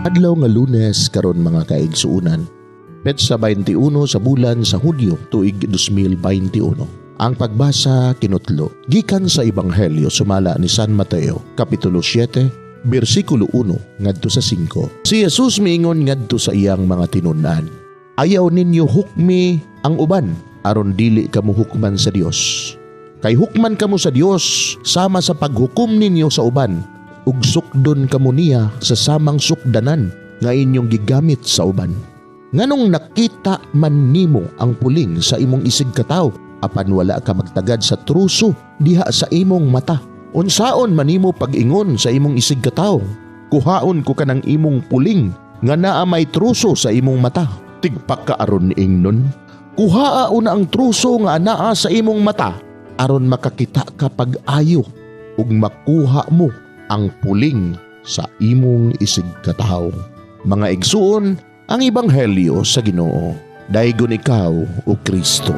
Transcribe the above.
Adlaw nga Lunes karon, mga kaigsuunan. Petsa 21 sa bulan sa Hunyo, tuig 2021. Ang pagbasa kinutlo gikan sa Ebanghelyo sumala ni San Mateo, kapitulo 7, bersikulo 1 ngadto sa 5. Si Jesus miingon ngadto sa iyang mga tinun-an, "Ayaw ninyo hukmi ang uban aron dili kamo hukman sa Dios. Kay hukman kamo sa Dios sama sa paghukom ninyo sa uban, ug sukdon kamo niya sa samang sukdanan nga inyong gigamit sa uban. Nganong nakita man nimo ang puling sa imong isig katawo apan wala ka magtagad sa truso diha sa imong mata? Unsaon man nimo pag-ingon sa imong isig katawo, 'Kuhaon ko kanang imong puling nga naa may truso sa imong mata'? Tigpakaaron ingnon. Kuhaa una ang truso nga anaa sa imong mata aron makakita ka pag-ayo ug makuha mo ang puling sa imong isig katawo." Mga igsuon, ang ebanghelyo sa Ginoo. Daygon ikaw, o Kristo.